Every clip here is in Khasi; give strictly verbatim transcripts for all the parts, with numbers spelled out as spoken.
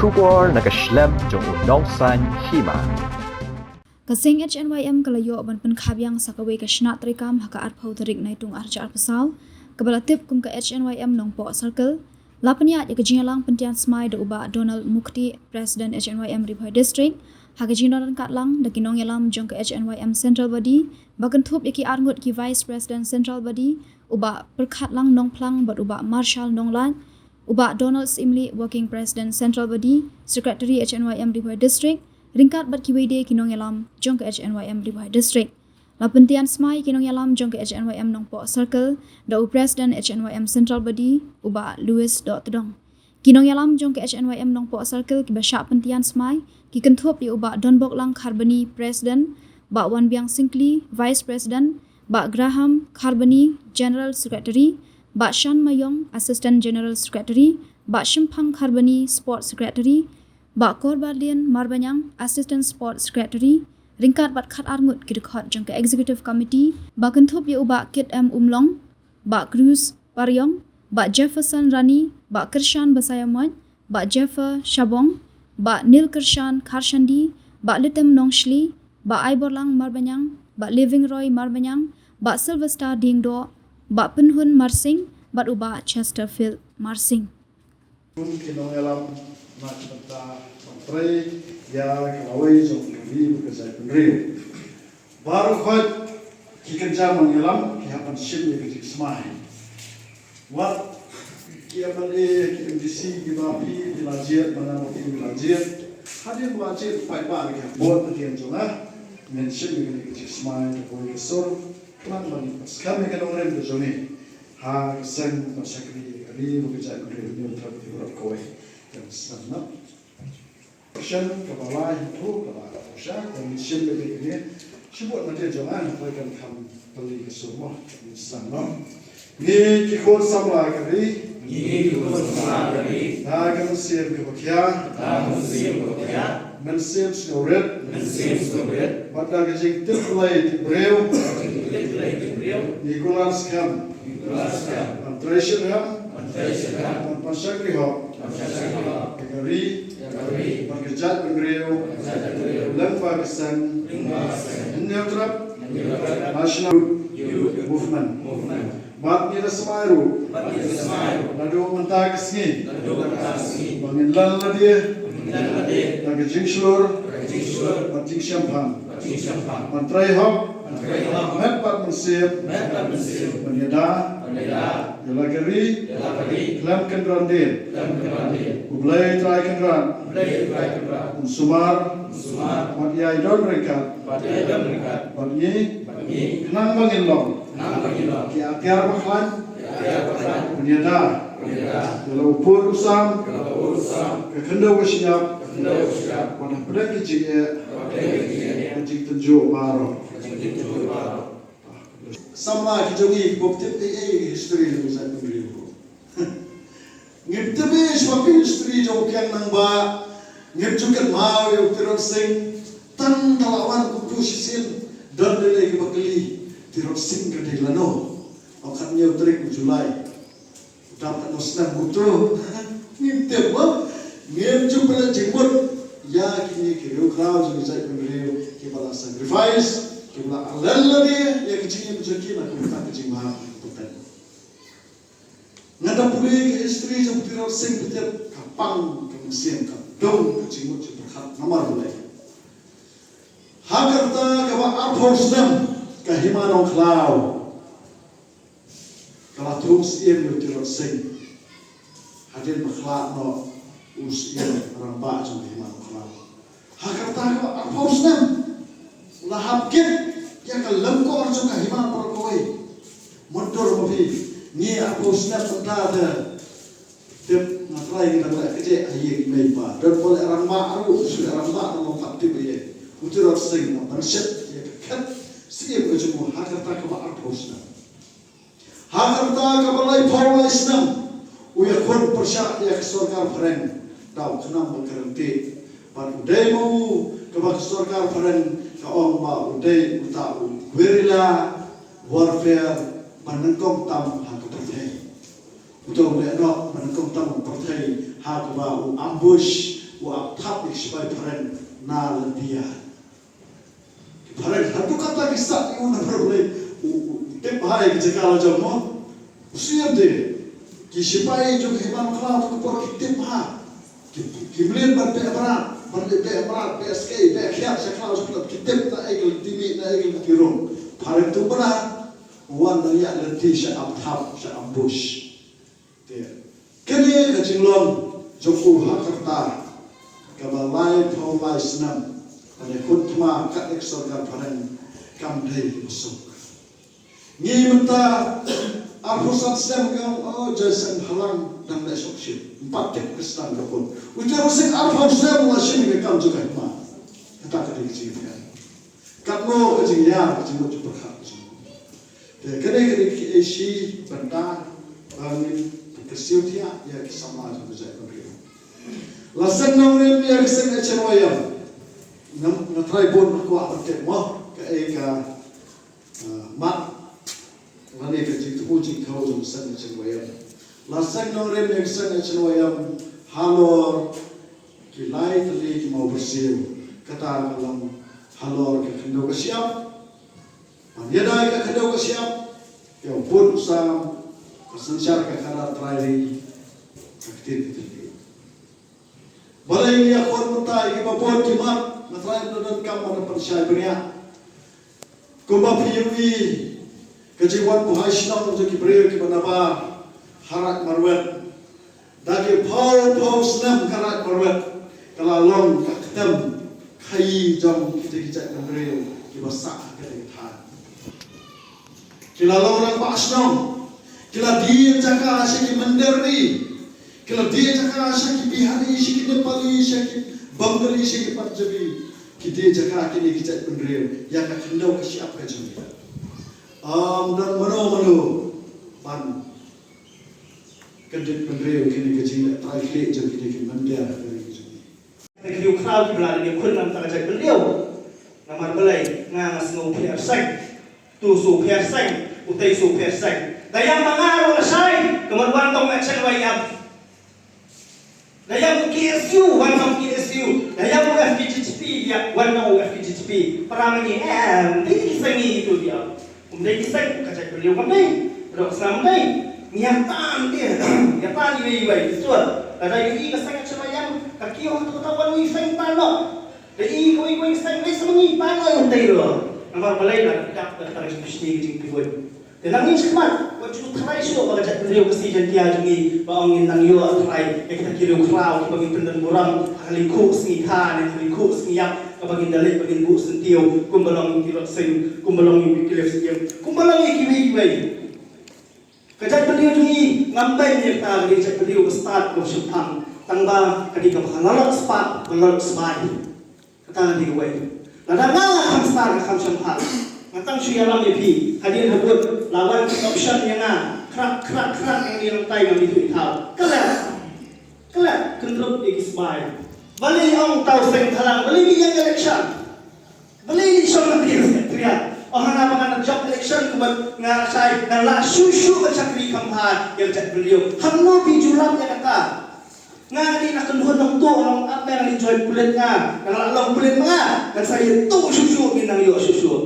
Khubor na ka shlem jong u nongsaiñ hima. Ka seng H N Y M ka la ïoh ban pynkhap ïang sa kawei ka shnat treikam ha ka arphew tarik Naitung arhajar arphew saw, kaba la tip kum ka H N Y M Nongpoh Circle. La pynïaid ïa ka jingïalang pyntian smai da u Bah Donald Mukhti, President H N Y M Ri Bhoi District, ha ka jingdon ryngkat lang da ki nongïalam jong ka H N Y M Central Body, ba kynthup ïa ki arngut ki Vice President Central Body, u Bah Pyrkhatlang Nongphlang bad u Bah Marshal Nonglait, u Bah Donald Syiemlieh, Working President Central Body, Secretary H N Y M Ri Bhoi District, ryngkat bad kiwei de ki nongïalam jong ka H N Y M Ri Bhoi District. La pyntian smai ki nongïalam jong ka H N Y M Nongpoh Circle da u President H N Y M Central Body, u Bah Louis Dohtdong. Ki nongïalam jong ka H N Y M Nongpoh Circle kiba shah pyntian smai ki kynthup ïa u Bah Donboklang Kharbani, President, Bah Wanbiang Syngkli, Vice President, Bah Graham Kharbani, General Secretary, Bah Shan Mayong, Assistant General Secretary, Bah Shymphang Kharbani, Sports Secretary, Bah Korbardin Marbaniang, Assistant Sports Secretary, ryngkat bad khat arngut ki dkhot jong ka Executive Committee, ba kynthup ïa u Bah Kit M Umlong, Bah Cruz Pariong, Bah Jefferson Rani, Bah Kyrshan Basaiawmoit, Bah Jeffer Shabong, Bah Nilkyrshan Kharshandi, Bah Litem Nongshli, Bah Aiborlang Marbaniang, Bah Living Roy Marbaniang, Bah Sylvester Diengdoh, Bah Pynhun Marsing, bad u Bah Chesterfield Marsing. Kum ki nongïalam na ka bynta ban trei ïa ka lawei jong ka ri bad ka jaitbynriew. Baroh khoit ki kynja nongïalam ki hap ban shim ïa ka jingsmai. Wat ki M L A, ki M D C kiba phi, phi la jied, ma nga ma phi la jied. Hadien ba la jied paidbah ki hap vote hadien jong nga. Ngin shim ïa ka jingsmai, ka kawei ka sur. Khnang ba ngin pynskhem ïa ka nongrim ka jong ngi ha ka seng ban shakri ïa ka ri bad ka jaitbynriew, hynñiew trep ki baroh kawei. Kan sdang noh. Shen kaba lai hato kaba sha, kan ngin shim ïa ka ri. Shibun na dei jong nga, hynrei kan kham pynlong ka sur mo. Kan sdang noh. Ngi ki khun samla ka ri. Ngi ki khun samla ka ri. Da ka mynsiem kaba khia. Da ka mynsiem kaba khia. Mynsiem sngewrit. Mynsiem sngewrit. Bad da ka jingtip Blei tip briew. Jingtip Blei tip briew. Ngi kular skhem. Ngi kular skhem. Ban trei shitrhem. Ban trei shitrhem. Ban pynshakri hok. Ban pynshakri hok. Ïa ka ri. Ïa ka ri. Bad ka jaitbynriew. Bad ka jaitbynriew. Lyngba ka seng. Lyngba ka seng. Hynñiew trep. Hynñiew trep. National Youth Movement. Movement. Bad ngi la smai ruh. Bad ngi la smai ruh. Naduh mynta ka sngi. Naduh mynta ka sngi. Ba ngin leh lade. Ba ngin leh lade. Da ka jingshlur. Da ka jingshlur. Bad jingshemphang. Bad jingshemphang. Ban trei hok. Ban trei hok. Met bad mynsiem. Met bad mynsiem. Ban ïada. Ban ïada. Ïa la ka ri. Ïa la ka ri. Khlem kynran dien. Khlem kynran dien. U Blei Trai Kynrad. U Blei Trai Kynrad. Un sumar. Un sumar. Bad ïai don ryngkat. Bad ïai don ryngkat. Bad ngi. Bad ngi. Khnang ba ngin long. Khnang ba ngin long. Ki atiar bakhlaiñ. Ki atiar bakhlaiñ. Ban ïada. Ban ïada. Ïa la u pud u sam. Ïa la u pud u sam. Ka khyndew ka shyiap. Ka khyndew ka shyiap. Bad hapdeng ki jingeh. Bad hapdeng ki jingeh. Ka jingtynjuh baroh. Ka jingtynjuh baroh. Samla ki jong ngi, bok tip ei ei history jong ngi sa pynriew. Ngim tip ei shaphang history jong u Kiang Nangbah. Ngim ju kynmaw ïa u Tirot Sing. Tang ka la wan kumtu shisien. Don lei lei kiba kylli, Tirot Sing ka dei lano? Ong khathynñiew tarik u July. Dap katno snem kumtu. Ngim tip mo. Ngim ju pynleit jingmut ïa kine ki riewkhraw jong ki jaitbynriew kiba la sacrifice, kiba la leh lade ïa ka jingim jong ki na ka bynta ka jingbha ka pyrthei. Nga da pule ka history jong u Tirot Sing, phi tip, ka pang ka mynsiem, ka dong ka jingmut jingpyrkhat namar balei. Ha ka rta kaba arphew snem ka Hima Nongkhlaw ka la thung syiem ïa u Tirot Sing. Hadien ba khlad noh u syiem rangbah jong ka Hima Nongkhlaw. Ha ka rta kaba arphew snem la hap kit ïa ka lyngkor jong ka hima baroh kawei. Mutdur ma phi, ngi arphew snem mynta te. Tip nga trai ngi dang leh kjeh ha ïing i mei i pa. Don ba leh rangbah ruh, shu leh rangbah ruh ngam pat tip ïa. U Tirot Sing u pynshit ïa ka khet syiem ka jong u ha ka rta kaba arphew snem. Ha ka rta kaba laiphew lai snem u ïakhun pyrshah ïa ka sorkar phareng da u khnam ba kren te. Bad u dei ma u kaba ka sorkar phareng ka ong ba u dei uta u guerrilla warfare ba nyngkong tam ha ka pyrthei. Uta u leh noh ba nyngkong tam ha ka pyrthei ha kaba u ambush U ap thap ïa ki shipai phareng na lynti ïa. Ki phareng haduh katta ki sah ïa u namar balei u, u tip bha ïa ki jaka la jong mo. U siem te ki shipai jong Hima Bakla tu ka por ki tip bha. Ki, ki mlien ban beh mrad, ban beh mrad, beh skei, beh khiah sha khlaw sha khlaw, ki tip na ei ka lynti mih, na ei ka lynti rung. Phareng tu bana wan na ïa lynti sha ap thap, sha ambush. Te kane ka jinglong jong u ha ka rta kaba laiphew lai snem ban ïakhun thma kat ïa ka sorkar phareng kam dei ba suk. Ngi mynta arphew san snem ngi ong, oh, Jai Seng Bhalang dang leh shongshit. Ym pat tip ka sdang ka pun. U Jai Seng arphew snem la shim ïa ka kam jong ka hima. Kata ka dei ka jingpher. Katno ka jingïar, ka jingmut jingpyrkhat ka jong u. Te kane ka dei ka aisi bynta ba ngin kyrsiew thiah ïa ki samla jong ka jaitbynriew. La seng nongrim ïa ka seng H N Y M. Nga, nga trai bun nga kwah ban tip mo kaei ka, ah, mat lane ka jingthmu jingkhaw jong ka seng H N Y M. La seng nongrim ïa ka seng H N Y M halor ki lai tylli ki mawbyrsiew. Kata ka long halor ka khyndew ka shyiap. Ban ïada ïa ka khyndew ka shyiap, ïa u pud u sam, ka synshar ka khadar trai ri, ka ktien ka jingkyrkhu. Balei ngi ïakhun mynta ïa kiba bun ki mat, nga trai ynda donkam ban pynshai bniah. Kumba phi ïohi ka jingwan buhai shnong jong ki briew kiba nabar ha Raid Marwet. Da ki phew phew snem ka Raid Marwet ka la long ka ktem khaïi jong kita ki jaitbynriew kiba sah ha kata ka thaiñ. Ki la long rangbah shnong, ki la die jaka sha ki mynder ri, ki la die jaka sha ki Bihari, sha ki Nepali, sha ki Bengali, sha ki Punjabi. Ki die jaka kine ki jaitbynriew ïa ka khyndew ka shyiap ka jong ki. Ym don mano mano ban kyndit bynriew kine ki jingleh trai khlieh jong kine ki mynder ha ka ri ka jong ngi. Ki riew khraw kiba la dep ïakhun na ka bynta ka jaitbynriew. Namar balei? Nga, nga sngew pher seng. Tu sngew pher seng, utei sngew pher seng. Da ïam ma nga ruh lashai, ka mut wan tong H N Y M. Da ïam u K S U, wan tong K S U. Da ïam u F K J G P, ïa, wan tong u F K J G P. Para ma ngi, em, dei ki seng ngi tu ïa. Kum dei ki seng, ka jaitbynriew kam dei. Rok sam dei. Ngi ïa tan dei. Ïa tan iwei iwei. Betul. Lada ïohi ka seng H N Y M, ka kiew ha tu ka wan iwei seng tan noh. Da i kawei kawei seng dei sa ma ngi pan oi un dei ruh. Namar balei? Lada dap da ka jingpynshlur ka jingpynwit. Te nang ngin sngewmat, wat ju tharai shuh ba ka jaitbynriew Khasi Jaiñtia jong ngi ba ong ngin nang ïoh tharai ïa kita ki riew khraw kiba ngi pyndon burom ha ka lyngkhuh sngi kha ne ha ka lyngkhuh sngi ïap kaba ngin da leit ba ngin buh syntiew kumba long ïa ki Rot Sing, kumba long ïa u Wycliffe Syiemp, kumba long ïa kiwei kiwei. Ka jaitbynriew jong ngi ngam beiñ ïa kata ka dei ka jaitbynriew ka stad ka shemphang tang ba ka dei kaba ka la lok spah ka la lok sbai. Kata ka dei kawei. Lada nga nga kham stad nga kham shemphang, nga tang shu ïalam ïa phi hadien habud la wan ki option ïa nga, khrak khrak khrak ïa ngi nangtai ngam ithuh ithaw. Ka leh, ka leh kyndrup ïa ki sbai. Balei ong tau seng thalang, balei ngi ïeng election? Balei ngi shong na phi secretariat? Oh, hana ba ngan jop election kumba nga shai, ngan lah shuh shuh ka shakri kham bha ïa ka jaitbynriew. Hangno phi ju lap ïa kata? Nga nga dei na kynhun nongtuh nongap, nga dei join pulit, nga nga lah long pulit ma nga, ngan sa ïa tuh shuh shuh, ngin nang ïoh shuh shuh.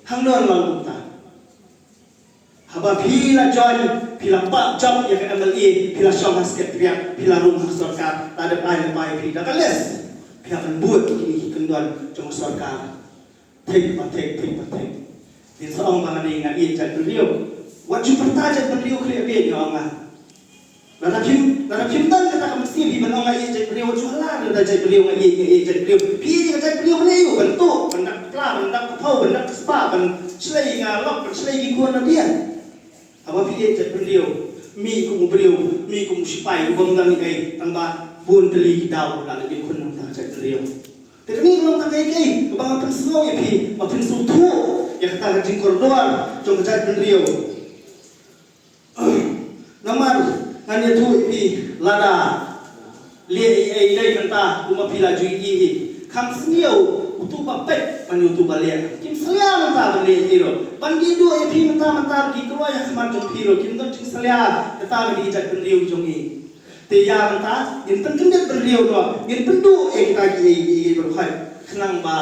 Hangno ngan long kumta? Haba phi la join, phi la pah jop ïa ka M L A, phi la shong ha secretariat, phi la rung ha sorkar, la dep ai lypa ïa phi da ka list. Phi hap ban bud kine ki kyndon jong ka sorkar. Thik ba thik, thik ba thik. Ngin sa ong ba nga dei nga ïeit jaitbynriew. Wat ju pyrta jaitbynriew khlieh bieit, nga ong nga. Lada phim, lada phim don kata ka mynsiem hi ban ong nga ïeit jaitbynriew, wat ju hala lada jaitbynriew nga ïeit, nga ïeit jaitbynriew. Phi ïeit ka jaitbynriew ban ïa u, ban tuh, ban dap ka pla, ban dap ka phew, ban dap ka spah, ban shlei ïa nga lok, ban shlei ïa ki khun na biang. Haba phi ïeit jaitbynriew, mih kum u briew, mih kum u sipai, u bym don ei ei, tang ba bun tylli ki daw la leit ïakhun na ka bynta ka jaitbynriew. Te kane ka long tang ei ei kaba nga pynsngew ïa phi, ba phin sngewthuh ïa kata ka jingkordor jong ka jaitbynriew. Namar ngan ïathuh ïa phi, lada leh ei ei dei mynta kumba phi la ju ïohi hi, kham sniew utu ba peit ban ïa utu ba leh. Kim salia mynta ban leh ei ei ruh. Ban ïathuh ïa phi mynta, mynta ki kloi ha khmat jong phi ruh kim don jingsalia kata ba ki jaitbynriew jong ngi. Te ïa mynta ngin pynkyndit bynriew noh, ngin pynduh ïa kita ki ei ei ei baroh khnang ba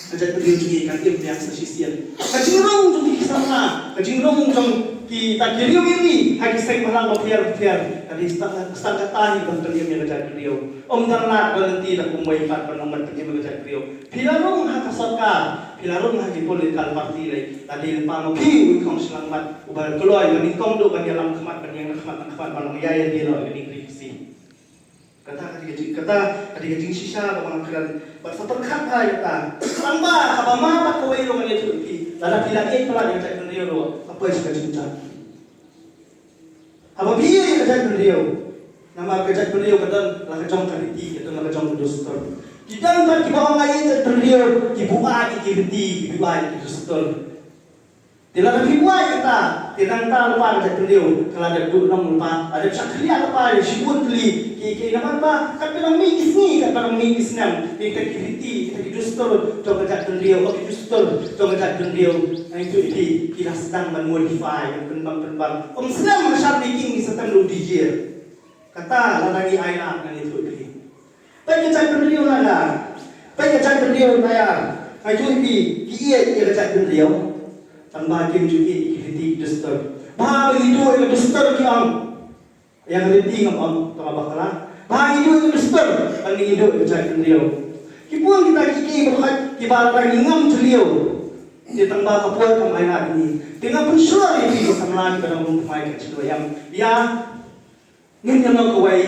ka jaitbynriew jong ngi kan im biang sa shisien. Ka jingrung jong ki samla, ka jingrung jong kita ki riew ïa ri ha ki seng bhalang bapher bapher, ka dei stad stad kata hi ban pynim ïa ka jaitbynriew. Ym dang lad ban lynti da kumwei pat ban ong ban pynim ïa ka jaitbynriew. Phi la rung ha ka sorkar, phi la rung ha ki political party lei, la dei lypa ma phi uwei u khong shyllangmat uba kloi, uba nyngkong duh ban ïalam khmat, ban ïeng na khmat na khmat, ban ong ïa ïa dei noh ïa ka dei Khasi. Kata ka dei ka jing, kata ka dei ka jingshisha kaba nga kren. Bad sa pyrkhat ha ïa kata. Tang ba haba ma bad kawei ruh ngan ïathuh ïa phi, lada phi la ïeit palat ïa ka jaitbynriew ruh, ka poi sha ka jingjia. Haba phi ïeit ïa ka jaitbynriew, namar ka jaitbynriew ka don la ka jong ka riti, ka don la ka jong ka dustur. Ki don pat kiba ong nga ïeit ïa ka jaitbynriew, ki buaid ïa ki riti, ki buaid ïa ki dustur. Te lada phi buaid ïa kata, te nangta lypa ka jaitbynriew ka la dep duh nong lypa, la dep shah khlieh lypa ïa shibun tylli. Ki, ki, namar ba katba dang mih ki sngi, katba dang mih ki snem, kita ki riti, kita ki dustur jong ka jaitbynriew, oh, ki dustur jong ka jaitbynriew, nga ïathuh ïa phi, ki la sdang ban modify, ban pynbang pynbang. Ym slem ha shad making, ki sa tem da u DJ. Kata lada ngi ailad, nga ïathuh ïa phi. Peit ka jaitbynriew lada, peit ka jaitbynriew lada, nga ïathuh ïa phi, ki ïeit ïa ka jaitbynriew. Tang ba kim ju ïeit ïa ki riti ki dustur. Ba, ba ngi duh ïa ka dustur ki ong. Ïa ka riti ngam ong, tang ba bakla. Ba ngi duh ïa ka dustur, ba ngi duh ïa ka jaitbynriew. Ki bun kita ki kiei baroh kiba lada ngi ngam jylliew. Te tang ba ka por kam ailad ïa ngi. Te nga pynshlur ïa phi ki samla kiba dang rung thymmai ka jingdoh ïam. Ïa ngin ïa long kawei,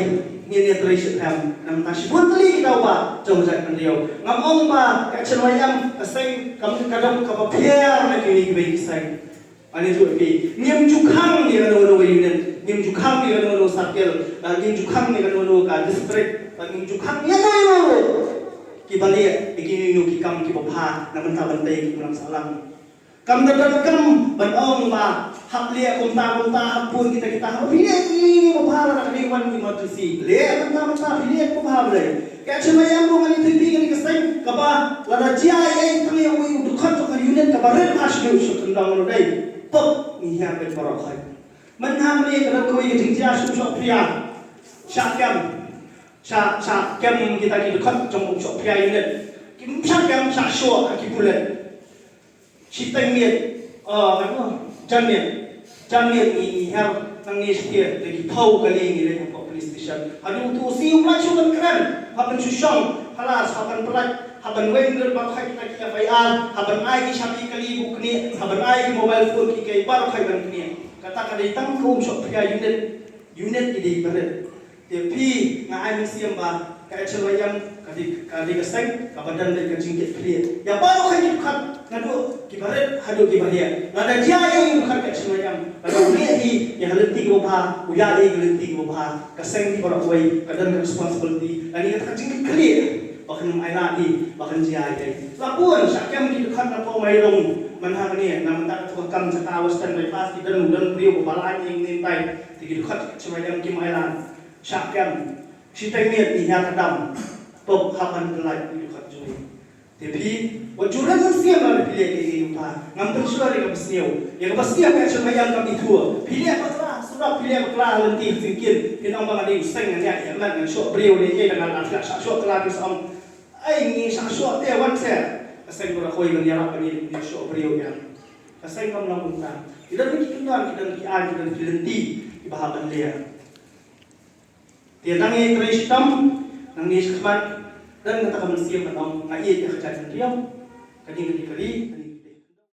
ngin ïa trei shitrhem. Namar shibun tylli ki daw ba jong ka jaitbynriew. Ngam ong ba ka Action Y M ka seng kam ka dang kaba pher na kine kiwei ki seng. Ngan ïathuh ïa phi, ngim ju khang ïa kano kano ka unit, ngim ju khang ïa kano kano ka circle, bad ngim ju khang ïa kano kano ka district, bad ngim ju khang ïa kano kano ruh kiba leh ïa kino kino ki kam kiba bha na bynta ban tei ïa ki imlang sahlang. Kam da donkam ban ong ba hap leh kumta kumta, hap bun kita kita, hap leh ïa kino kino kiba bha, lada ka dei wan ki emergency, leh mynta mynta, leh kumba bha balei. Ka Action Y M ruh ngan ïathuh ïa phi, ka dei ka seng kaba lada jia ei ei tang ïa uwei u dkhot jong ka unit kaba rit ha shuh shuh, tang dang ruh dei pop ngi hiar beit baroh khoit. Mynta mynne ka dang kawei ka jingjia shuh shuh Phria. Shah kem, shah, shah kem kita ki dkhot jong u Umshwakphria unit. Kim shah kem, shah shuh ha ki pulit. Shiteng miet, oh, ano, jan miet. Jan miet ngi, ngi hiar nangne shathie da ki phew kali, ngi leit hapoh police station. Haduh utu u C um lah shuh ban kren, hap ban shu shong ha la, hap ban pyllait, hap ban weng rit baroh khoit kita ki F I R, hap ban ai ki shabi kali ba u knieh, hap ban ai ki mobile phone ki kei baroh khoit ban knieh. Kata ka dei tang ka Umshwakphria unit, unit ki dei barit. Te phi, nga ai mynsiem ba ka Action Y M ka dei, ka dei ka seng kaba don beit ka jingkitkhlieh ïa baroh khoit ki dkhot, naduh kiba rit haduh kiba heh. Lada jia ïa u dkhot ka Action Y M, lada u leh hi ïa ka lynti kaba bha, u ïaid ïa ka lynti kaba bha, ka seng hi baroh kawei ka don ka responsibility lane kata ka jingkitkhlieh ba kan ym ailad hi, ba kan jia hi. La bun shah kem ki dkhot na Pawmairung, mynta hangne na mynta ka tu ka kam jaka Western Bypass, ki don, don briew ba la ai ïa ngi mynta. Te ki dkhot ka Action Y M kim ailad. Shah kem, shiteng miet ngi hiar ka dam. Pop, hap ban pyllait ïa ki dkhot jong ngi. Te phi, wat ju ren mynsiem lada phi leh kaei kaei ba bha. Ngam pynshlur ïa kaba sniew. Ïa kaba sniew ka Action Y M kam ithuh. Phi leh bakla, surok phi leh bakla ha lynti ha syngkien. Phin ong ba nga dei u seng, nga ïa, ïa mat, ngan shoh briew ne ei, da nga la shah shoh bakla, phi sa ong, ai, ngi shah shoh te wan se. Ka seng baroh kawei ban ïarap ban ïa, ïa shoh briew ïa. Ka seng kam long kumta. Ki don ki kyndon, ki don ki aiñ, ki don ki lynti kiba hap ban leh. Te nangne trei shitom, nangne shakhmat, don kata ka mynsiem ban ong nga ïeit ïa ka jaitbynriew. Kane ka dei ka ri, kane